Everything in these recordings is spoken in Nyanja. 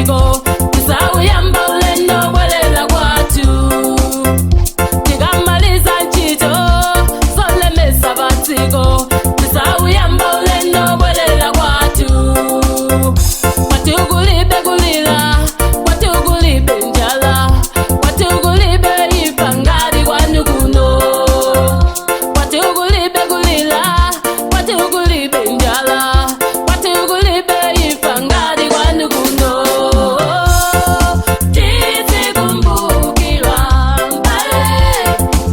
Padziko tisauyamba ulendo bwerera kwathu. Tikamaliza ntchito zolemetsa padziko tisauyamba ulendo bwerera kwathu. Kwathu kulibe kulira, kwathu kulibe njala, kwathu kulibe imfa ngati kwanu kuno. Kwathu kulibe kulira, kwathu kulibe njala, kwathu kulibe imfa ngati kwanu kuno. Tizikumbukira mbale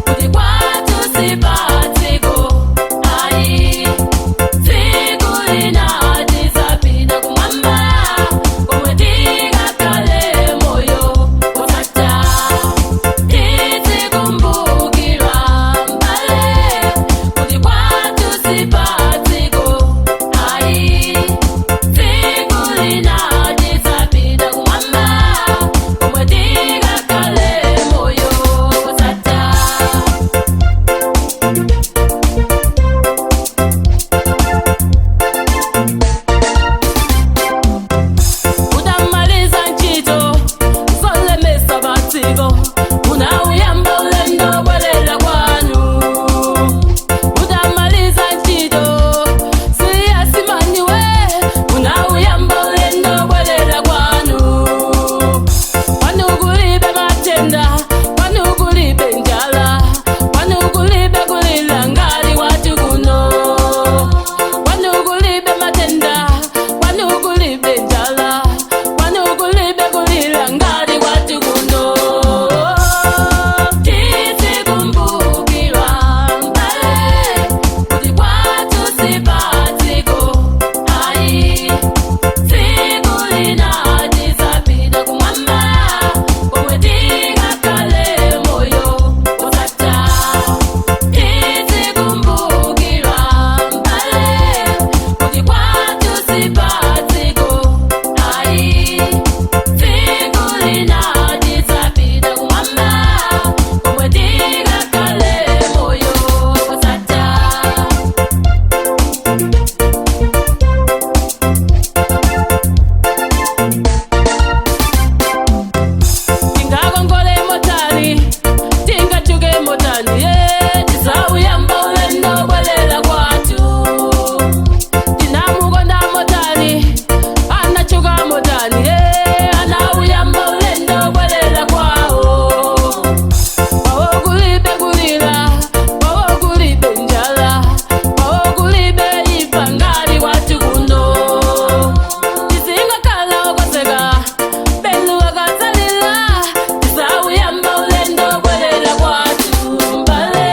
kuti kwathu sipadziko ayi. Tsiku lina tizapita kumwamba komwe tikakhale moyo wosatha. Tizikumbukira mbale kuti kwathu sipadziko ayi. Tsiku lina tizapita kumwamba komwe tikakhale moyo wosatha. Utamaliza ntchito zolemetsa padziko unauyamba ulendo bwerera kwanu. Utamaliza ntchito siyasimaniwe unauyamba ulendo bwerera kwanu. Kwanu kulibe matenda, kwanu kulibe njala, kwanu kulibe kulira ngati kwathu kuno. Kwanu kulibe matenda, kwanu kulibe njala, kwanu kulibe kulira ngati kwathu kuno. Tizikumbukira mbale kuti kwathu sipadziko ayi. Tsiku lina tizapita kumwamba komwe tikakhale moyo wosatha. Tizikumbukira mbale kuti kwathu sipadziko ayi. Tsiku lina tizapita kumwamba komwe tikakhale moyo wosatha. Tingakongole motani, tingachuke motani, ye tisauyamba ulendo bwerera kwathu. Tinamukonda motani, anachuka motani, ye anauyamba ulendo bwerera kwawo. Kwawo kulibe kulira, kwawo kulibe njala, kwawo kulibe imfa ngati kwathu kuno. Tizingakhala okoseka belu akatsalila tisauyamba ulendo bwerera kwathu mbale.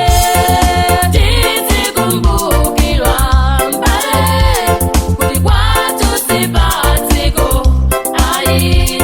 Tizikumbukira mbale kuti kwathu sipadziko ayi.